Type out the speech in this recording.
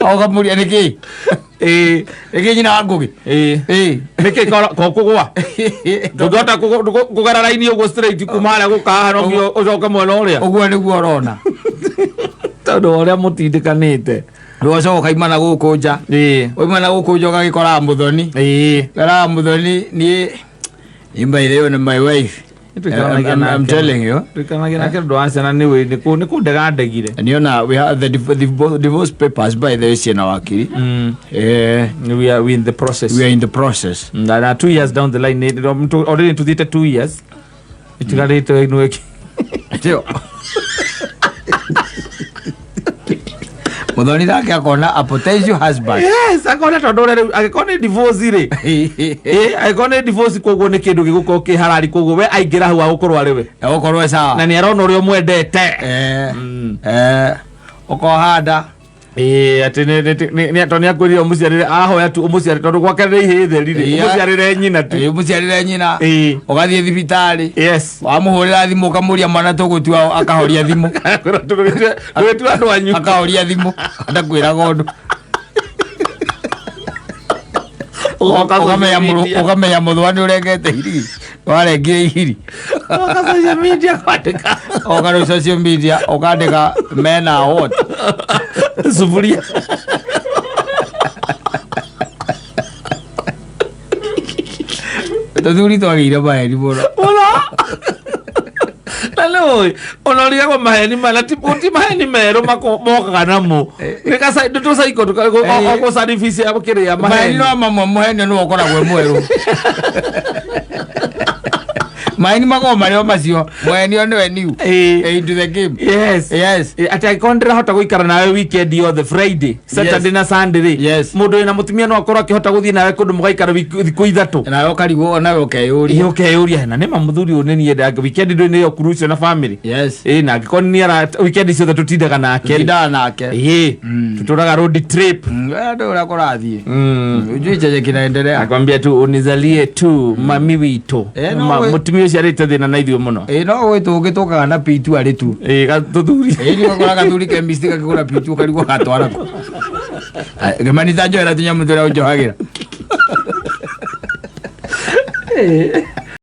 Ũkamũria nĩkĩ? Ĩĩ. Nĩkĩ nyina wa Ngũgĩ? Ĩĩ. Ĩĩ. Nĩkĩ kokũgwa ndũngĩhota kũgera raini ũguo straight kuma harĩa gũka haha no nginya ũcoke mwena ũrĩa? Ũguo nĩguo ũrona. Tondũ wa ũrĩa mũtindĩkanĩte. Rĩu ũcoka ũkaima na gũkũ nja. Ĩĩ. Waima na gũkũ nja ũgagĩkoraga mũthoni. Ĩĩ. Koraga mũthoni niĩ niĩ by the way nĩ my wife. I'm telling you. Tũikaranagia nake tondũ wa ciana nĩ nĩ kũndega ndegire. Niona we have the divorce papers by the way ciĩna wakiri. We are in the process. We are in the process. Na 2 years down the line already tũthiĩte 2 years itigarĩte nweki. Ndio. Muthoni nake akona a potential husband. Yes, akona tondũ ũrĩa rĩu angĩkorwo nĩ divorce rĩ, angĩkorwo nĩ divorce, koguo nĩ kĩndũ gĩgũkorwo kĩ harari, koguo we aingĩra hau agũkorwo arĩ we. Egũkorwo sawa. Na nĩ arona ũrĩa ũmwendete. Ũkohanda. Ĩĩ, atĩ tondũ nĩ akwĩrire ũmũciarĩre, ahoya tu ũmũciarĩre tondũ gwake nĩ ihĩĩ theri rĩ, ũmũciarĩre nyina tu. Ũmũciarĩre nyina. Ũgathiĩ thibitarĩ. Wamũhũrĩra thimũ ũkamũria mwana tũgũtua, akahoria thimũ. Ndũgĩtua andũ anyu. Akahoria thimũ ndakwĩraga ũndũ. Ũgoka Ũkamenya social media. Ũkamenya mũthwa nĩ ũrengete irigi, warengire ihiri. Ũgoka social media kwandĩka. Ũka rĩu social media ũkandĩka mena what? Sufuria. Tũthuri twagĩire maheni mũno. Mũno. Na nĩ ona ũrigagwo maheni maya na ti maheni merũ mokaga namo, nĩ tũcaiko gũcaribicĩa kĩrĩa. Maheni. Maheni. No mamwe mũheni nĩwe ũkoragwo e mwerũ. Maheni makoragwo marĩ o macio, mũheni o nĩwe new into the game. Atĩ angĩkorwo ndĩrahota gũikara nawe weekend yothe, Friday, Saturday na Sunday rĩ, mũndũ wĩna mũtumia no akorwo akĩhota gũthiĩ nawe kũndũ mũgaikara thikũ 3? Nawe ũkarigwo, nawe ũkeyũria. Ĩ, ũkeyũria na nĩma mũthuri ũyũ nĩ niĩ ndanga weekend ndũ nĩyo cruise na family. Ĩ, na angĩkorwo nĩ ara weekend ciothe tũtindaga nake rĩ. Tũtindaga nake. Ĩ, tutũraga road trip. Andũ ũrĩa kũrathiĩ. Ujui chenye kinaendelea. Akwambia tu unizalie tu mami witũ. No Mũtumia ũcio arĩte thĩna na ithuĩ mũno. Ĩ, no gwĩ tũngĩ tũkaga na P2 arĩ tu. Ĩ, tũthuri. Ĩ, nĩ ũgakora gathuri chemist gakĩgũra P2 karigwo gatwara kũ. Kĩmani ta njohera tũnyamũ tũrĩa ũnjohagĩra.